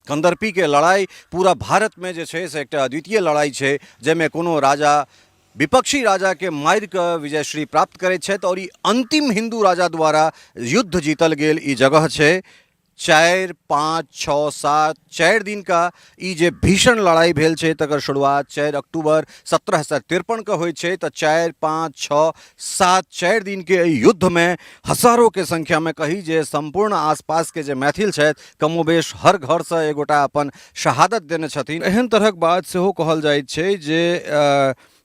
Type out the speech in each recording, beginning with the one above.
कन्दर्पीके लड़ाइ पूरा भारतमे जे छै से एकटा अद्वितीय लड़ाइ छै, जाहिमे कोनो राजा विपक्षी राजाके मारि कऽ विजयश्री प्राप्त करैत छथि आओर ई अन्तिम हिन्दू राजा द्वारा युद्ध जीतल गेल ई जगह छै। 4, 5, 6, 7, 4 दिनका ई जे भीषण लड़ाइ भेल छै तकर शुरुआत 4 अक्टूबर 1753 के होइ छै। तऽ 4, 5, 6, 7, 4 दिनके एहि युद्धमे हजारोके संख्यामे कही जे सम्पूर्ण आसपासके जे मैथिल छथि कमोबेश हर घरसँ एगोटा अपन शहादत देने छथिन। एहन तरहक बात सेहो कहल जाइत छै जे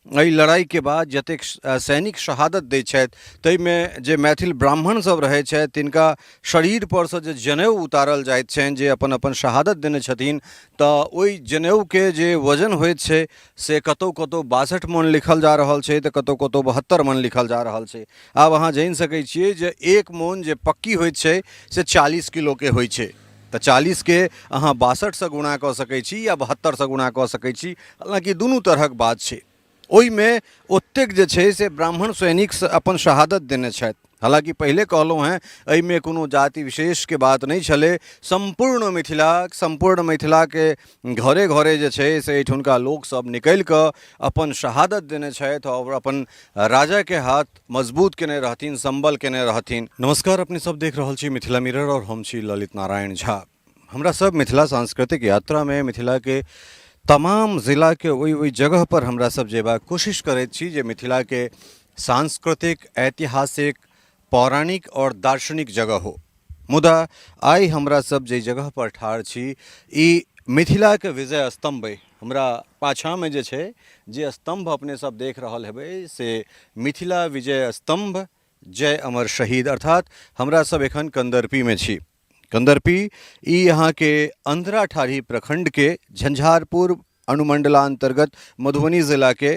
एहि लड़ाइके बाद जतेक सैनिक शहादत दै छथि ताहिमे जे मैथिल ब्राह्मण सब रहै छथि तिनका शरीरपर सँ जे जनेऊ उतारल जाइत छनि, जे अपन अपन शहादत देने छथिन, तऽ ओहि जनेऊके जे वजन होइत छै से कतहु कतहु 62 मन लिखल जा रहल छै तऽ कतहु कतहु 72 मन लिखल जा रहल छै। आब अहाँ जानि सकै छियै जे एक मोन जे पक्की होइत छै से 40 किलोके होइ छै, तऽ 40के अहाँ 62सँ गुणा कऽ सकै छी या 72सँ गुणा कऽ सकै छी, हालाँकि दुनू तरहक बात छै। ओहिमे ओतेक जे छै से ब्राह्मण सैनिक अपन शहादत देने छथि। हालाँकि पहिले कहलहुँ हेँ एहिमे कोनो जाति विशेषके बात नहि छलै, सम्पूर्ण मिथिला, सम्पूर्ण मिथिलाके घरे घरे जे छै से एहिठुनका लोकसभ निकलि कऽ अपन शहादत देने छथि आओर अपन राजाके हाथ मजबूत केने रहथिन, सम्बल केने रहथिन। नमस्कार, अपने सब देख रहल छी मिथिला मिरर और हम छी ललित नारायण झा। हमरा सब मिथिला सांस्कृतिक यात्रा में मिथिला के तमाम जिला के ओहि ओहि जगह पर हमरा सब जेबाक कोशिश करैत छी जे मिथिला के सांस्कृतिक, ऐतिहासिक, पौराणिक और दार्शनिक जगह हो। मुदा आइ हमरा सब जे जगह पर ठाढ़ छी ई मिथिला के विजय स्तंभ अइ। हमरा पाछाँमे जे छै जे स्तंभ अपने सब देख रहल हेबै से मिथिला विजय स्तंभ जय अमर शहीद, अर्थात हमरा सब एखन कंदर्पीमे छी। कंदर्पी ई अहाँके अंधराठाढ़ी प्रखंडके झंझारपुर अनुमंडलांतर्गत मधुबनी जिलाके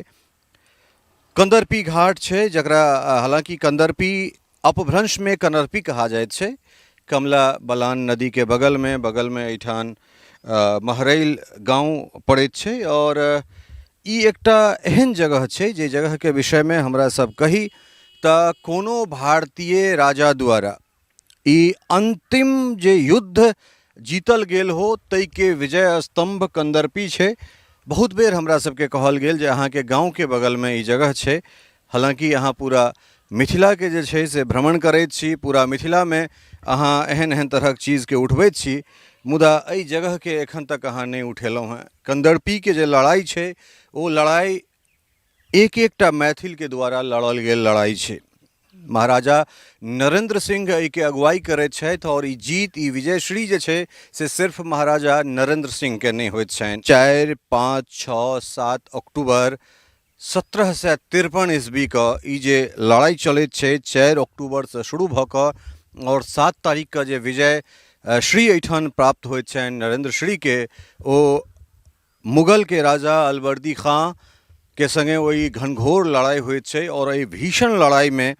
कंदर्पी घाट छै, जकरा हालांकि कंदर्पी अपभ्रंशमे कनर्पी कहा जाइत छै। कमला बलान नदीके बगलमे एहिठाम महरैल गाँव पड़ैत छै और ई एकटा एहन जगह छै जे जगहके विषयमे हमरा सब कही तऽ कोनो भारतीय राजा द्वारा ई अन्तिम जे युद्ध जीतल गेल हो ताहिके विजय स्तम्भ कंदर्पी छै। बहुत बेर हमरा सबके कहल गेल जे अहाँके गाँवके बगलमे ई जगह छै, हालाँकि अहाँ पूरा मिथिलाके जे छै से भ्रमण करैत छी, पूरा मिथिलामे अहाँ एहन एहन तरहक चीजके उठबैत छी, मुदा एहि जगहके एखन तक अहाँ नहि उठेलहुँ हेँ। कंदर्पीके जे लड़ाइ छै ओ लड़ाइ एक एकटा मैथिलके द्वारा लड़ल गेल लड़ाइ छै। महाराजा नरेंद्र सिंह एहिके अगुवाई करैत छथि और ई जीत, ई विजयश्री जे छै से सिर्फ महाराजा नरेंद्र सिंहके नहि होइत छनि। 4, 5, 6, 7 अक्टूबर 1753 ईस्वीके ई जे लड़ाइ चलैत छै 4 अक्टूबरसँ शुरू भऽ कऽ और 7 तारीखके जे विजय श्री एहिठाम प्राप्त होइत छनि नरेंद्र श्रीके, ओ मुगलके राजा अलवर्दी खाँ के संगे ओहि घनघोर लड़ाइ होइत छै और एहि भीषण लड़ाइमे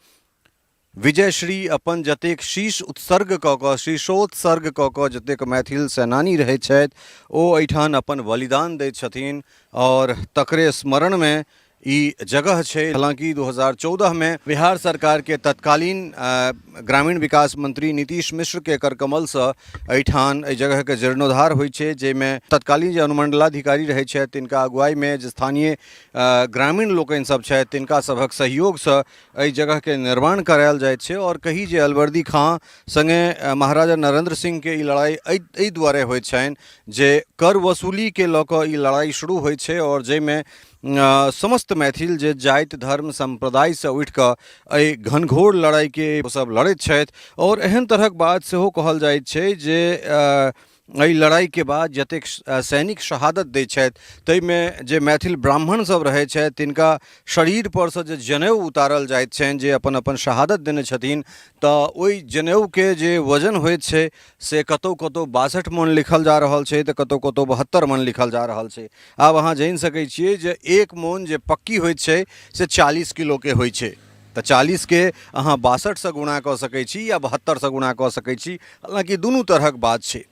विजयश्री अपन जतेक शीश उत्सर्ग कऽ कऽ, शीशोत्सर्ग कऽ कऽ जतेक मैथिल सेनानी रहै छथि ओ एहिठाम अपन बलिदान दैत छथिन और तकरे स्मरणमे ई जगह छै। हालांकि 2014 में बिहार सरकार के तत्कालीन ग्रामीण विकास मंत्री नीतीश मिश्र के कर कमल से एहिठाम एहि जगह के जीर्णोद्धार होइ छै, जाहिमे तत्कालीन जे अनुमंडलाधिकारी रहै छथि तिनका अगुवाई में जे स्थानीय ग्रामीण लोकनि सब छथि तिनका सभक सहयोग से एहि जगह के निर्माण करायल जाइत छै। और कही जे अलवर्दी खां संगे महाराजा नरेंद्र सिंह के ई लड़ाई एहि दुआरे होइत छनि जे कर वसूली के लऽ कऽ ई लड़ाई शुरू होइ छै और जाहिमे समस्त मैथिल जे जाति धर्म सम्प्रदायसँ उठि कऽ एहि घनघोर लड़ाइके ओसभ लड़ैत छथि। आओर एहन तरहक बात सेहो कहल जाइत छै जे एहि लड़ाइके बाद जतेक सैनिक शहादत दै छथि ताहिमे जे मैथिल ब्राह्मण सब रहै छथि तिनका शरीरपर सँ जे जनेऊ उतारल जाइत छनि, जे अपन अपन शहादत देने छथिन, तऽ ओहि जनेऊके जे वजन होइत छै से कतहु कतहु 62 मन लिखल जा रहल छै तऽ कतहु कतहु 72 मन लिखल जा रहल छै। आब अहाँ जानि सकै छियै जे एक मोन जे पक्की होइत छै से 40 किलोके होइ छै, तऽ 40के अहाँ 62सँ गुणा कऽ सकै छी या 72सँ गुणा कऽ सकै छी, हालाँकि दुनू तरहक बात छै।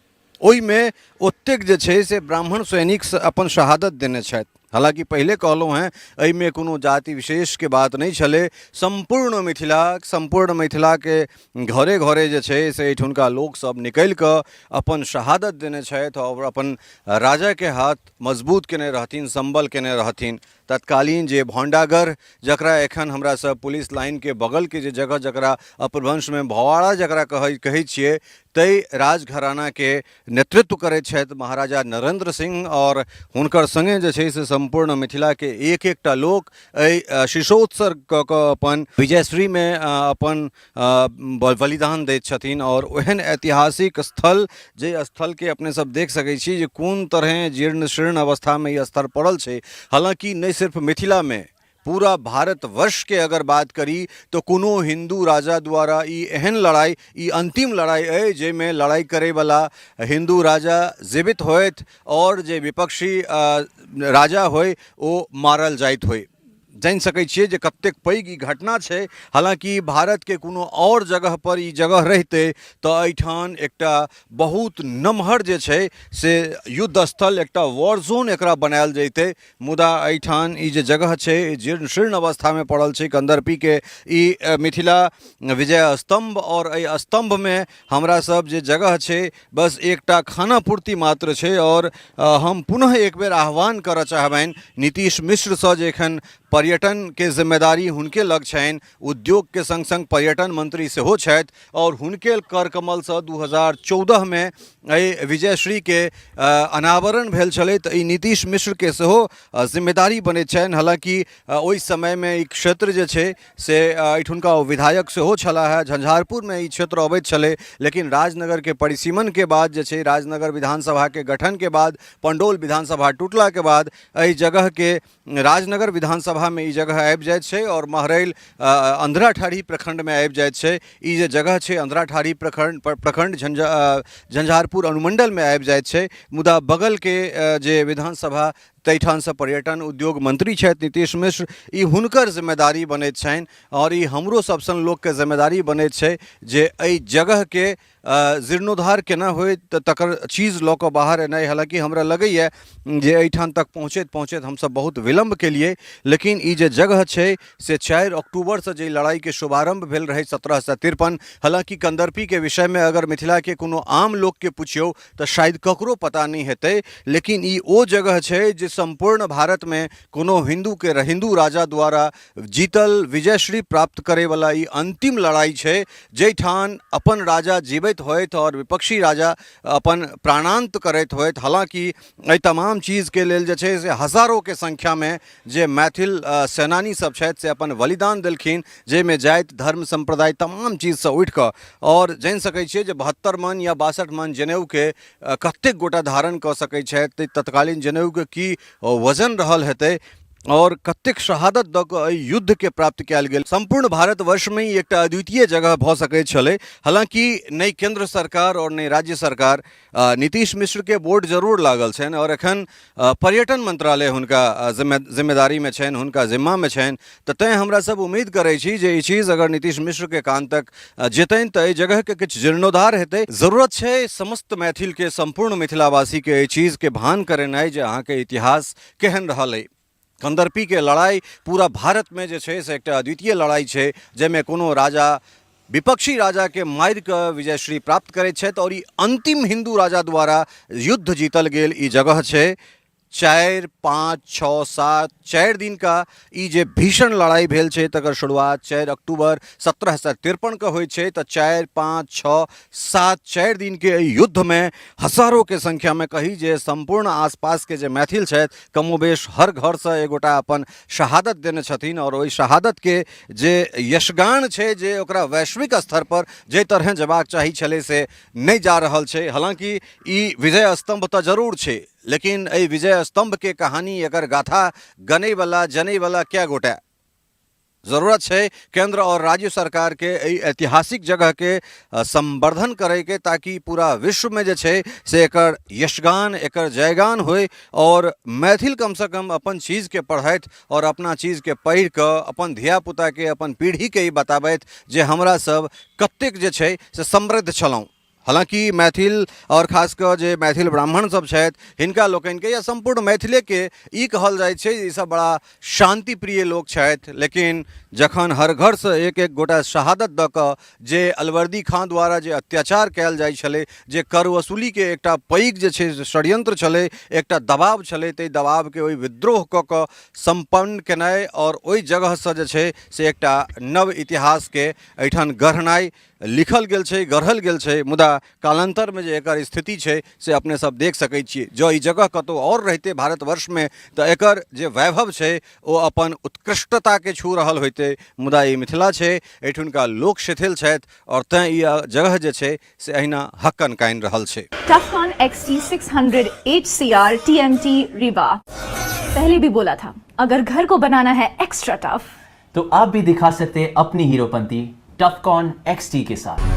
ओहिमे ओतेक जे छै से ब्राह्मण सैनिक अपन शहादत देने छथि। हालाँकि पहिले कहलहुँ हेँ, एहिमे कोनो जाति विशेषके बात नहि छलै। सम्पूर्ण मिथिला, सम्पूर्ण मिथिलाके घरे घरे जे छै से एहिठुनका लोकसभ निकलि कऽ अपन शहादत देने छथि आओर अपन राजाके हाथ मजबूत कयने रहथिन, सम्बल कयने रहथिन। तत्कालीन जे भण्डागढ़, जकरा एखन हमरा सब पुलिस लाइनके बगलके जे जगह, जकरा अपभ्रंशमे भवाड़ा जकरा कहै कहै छियै, ताहि राजघरानाके नेतृत्व करैत छथि महाराजा नरेन्द्र सिंह आओर हुनकर सङ्गे जे छै से सम्पूर्ण मिथिलाके एक एकटा लोक एहि शीशोत्सर्ग कऽ कऽ अपन विजयश्रीमे अपन बलिदान दैत छथिन। आओर ओहन ऐतिहासिक स्थल, जे स्थलके अपने सब देख सकै छी जे कोन तरहेँ जीर्ण शीर्ण अवस्थामे ई स्थल पड़ल छै। हालाँकि नहि सिर्फ मिथिलामे, पूरा भारतवर्षके अगर बात करी तऽ कोनो हिन्दू राजा द्वारा ई एहन लड़ाइ, ई अन्तिम लड़ाइ अइ जाहिमे लड़ाइ करैवला हिन्दू राजा जीवित होथि आओर जे विपक्षी राजा होइ ओ मारल जाइत होइ। जानि सकै छियै जे कतेक पैघ ई घटना छै। हालाँकि भारतके कोनो आओर जगहपर ई जगह रहितै तऽ एहिठाम एकटा बहुत नमहर जे छै से युद्ध स्थल, एकटा वॉर जोन एकरा बनायल जैतै, मुदा एहिठाम ई जे जगह छै जीर्ण शीर्ण अवस्थामे पड़ल छै। कन्दर्पीके ई मिथिला विजय स्तम्भ, आओर एहि स्तम्भमे हमरा सब जे जगह छै बस एकटा खाना पूर्ति मात्र छै। आओर हम पुनः एक बेर आह्वान करऽ चाहबनि नीतीश मिश्रसँ, जे एखन पर्यटनके जिम्मेदारी हुनके लग छनि, उद्योगके सङ्ग सङ्ग पर्यटन मंत्री सेहो छथि, आओर हुनके कर कमलसँ 2014मे एहि विजयश्रीके अनावरण भेल छलै, तऽ ई नीतीश मिश्रके सेहो जिम्मेदारी बनैत छनि। हालाँकि ओहि समयमे ई क्षेत्र जे छै से एहिठुनका ओ विधायक सेहो छलाह हेँ, झंझारपुरमे ई क्षेत्र अबैत छलै, लेकिन राजनगरके परिसीमनके बाद जे छै, राजनगर विधानसभाके गठनके बाद, पंडौल विधानसभा टूटलाके बाद एहि जगहके राजनगर विधानसभामे ई जगह आबि जाइत छै आओर महरैल अंधराठाढ़ी प्रखंडमे आबि जाइत छै। ई जे जगह छै अंधराठाढ़ी प्रखंड प्रखंड झंझारपुर अनुमंडलमे आबि जाइत छै, मुदा बगलके जे विधानसभा ताहिठामसँ पर्यटन उद्योग मंत्री छथि नीतीश मिश्र, ई हुनकर जिम्मेदारी बनैत छनि आओर ई हमरो सब सन लोकके जिम्मेदारी बनैत छै जे एहि जगहके जीर्णोद्धार केना होय तऽ तकर चीज लऽ कऽ बाहर एनाइ। हालाँकि हमरा लगैए जे एहिठाम तक पहुँचैत पहुँचैत हमसब बहुत विलम्ब केलियै, लेकिन ई जे जगह छै से 4 अक्टूबरसँ जे लड़ाइके शुभारम्भ भेल रहै 1753। हालाँकि कन्दर्पीके विषयमे अगर मिथिलाके कोनो आम लोकके पुछियौ तऽ शायद ककरो पता नहि हेतै, लेकिन ई ओ जगह छै जे सम्पूर्ण भारतमे कोनो हिन्दूके हिन्दू राजा द्वारा जीतल विजयश्री प्राप्त करैवला ई अन्तिम लड़ाइ छै, जाहिठाम अपन राजा जीवैत होथि आओर विपक्षी राजा अपन प्राणान्त करैत होथि। हालाँकि एहि तमाम चीजके लेल जे छै से हजारोके संख्यामे जे मैथिल सेनानी सब छथि से अपन बलिदान देलखिन, जाहिमे जाति धर्म सम्प्रदाय तमाम चीजसँ उठिकऽ, आओर जानि सकै छियै जे 72 मन या 62 मन जनेऊके कतेक गोटा धारण कऽ सकै छथि, तत्कालीन जनेऊके की वजन रहल हेतै आओर कतेक शहादत दऽ कऽ एहि युद्धके प्राप्त कयल गेल। सम्पूर्ण भारतवर्षमे ई एकटा अद्वितीय जगह भऽ सकैत छलै। हालाँकि नहि केन्द्र सरकार आओर नहि राज्य सरकार, नीतीश मिश्रके बोर्ड जरूर लागल छनि आओर एखन पर्यटन मंत्रालय हुनका जिम्मेदारीमे छनि, हुनका जिम्मामे छनि, तऽ तैँ हमरा सब उम्मीद करै छी जे ई चीज अगर नीतीश मिश्रके कान तक जेतनि तऽ एहि जगहके किछु जीर्णोद्धार हेतै। जरूरत छै समस्त मैथिलके, सम्पूर्ण मिथिलावासीके एहि चीजके भान करेनाइ जे अहाँके इतिहास केहन रहल अइ। कन्दर्पीके लड़ाइ पूरा भारतमे जे छै से एकटा अद्वितीय लड़ाइ छै, जाहिमे कोनो राजा विपक्षी राजाके मारि कऽ विजयश्री प्राप्त करैत छथि आओर ई अन्तिम हिन्दू राजा द्वारा युद्ध जीतल गेल ई जगह छै। 4 5 6 7 4 दिनका ई जे भीषण लड़ाइ भेल छै तकर शुरुआत 4 अक्टूबर 1753के होइ छै, तऽ 4 5 6 7 4 दिनके एहि युद्धमे हजारोके संख्यामे कही जे सम्पूर्ण आसपासके जे मैथिल छथि कमोबेश हर घरसँ एगोटा अपन शहादत देने छथिन आओर ओहि शहादतके जे यशगान छै जे ओकरा वैश्विक स्तरपर जाहि तरहेँ जेबाक चाही छलै से नहि जा रहल छै। हालाँकि ई विजय स्तम्भ तऽ जरूर छै, लेकिन एहि विजय स्तम्भके कहानी, एकर गाथा गनैवला जनैवला कए गोटे? जरूरत छै केंद्र और राज्य सरकार के एहि ऐतिहासिक जगह के संवर्धन करैके, ताकि पूरा विश्वमे जे छै से एकर यशगान, एकर जयगान होइ और मैथिल कमसँ कम अपन चीजके पढ़थि और अपना चीजके पढ़ि कऽ अपन धियापुताके, अपन पीढ़ीके ई बताबथि जे हमरा सब कतेक जे छै से समृद्ध छलहुँ। हालाँकि मैथिल आओर खास कऽ जे मैथिल ब्राह्मण सब छथि, हिनका लोकनिके या सम्पूर्ण मैथिलेके ई कहल जाइ छै जे ईसब बड़ा शान्तिप्रिय लोक छथि। लेकिन जखन हर घरसँ एक एक गोटा शहादत दऽ कऽ जे अलवर्दी खाँ द्वारा जे अत्याचार कयल जाइ छलै, जे कर वसूलीके एकटा पैघ जे छै से षड्यंत्र छलै, एकटा दबाव छलै, ताहि दबावके ओहि विद्रोह कऽ कऽ सम्पन्न केनाइ आओर ओहि जगहसँ जे छै से एकटा नव इतिहासके एहिठाम गढ़नाइ लिखल गेल छै, गढ़ल गेल छै। मुदा कालान्तरमे जे एकर स्थिति छै से अपने सब देख सकै छियै। जँ ई जगह कतहु आओर रहितै भारतवर्षमे तऽ एकर जे वैभव छै ओ अपन उत्कृष्टताके छू रहल होइतै, मुदा ई मिथिला छै, एहिठुनका लोक शिथिल छथि आओर तैँ ई जगह जे छै से अहिना हक्कन कानि रहल छै। Tufcon XT600 HCR TMT Rewa। पहले भी बोला था, अगर घर को बनाना है एक्स्ट्रा टफ तो आप भी दिखा सकते हैं अपनी हीरोपंती टफकॉन XT के साथ।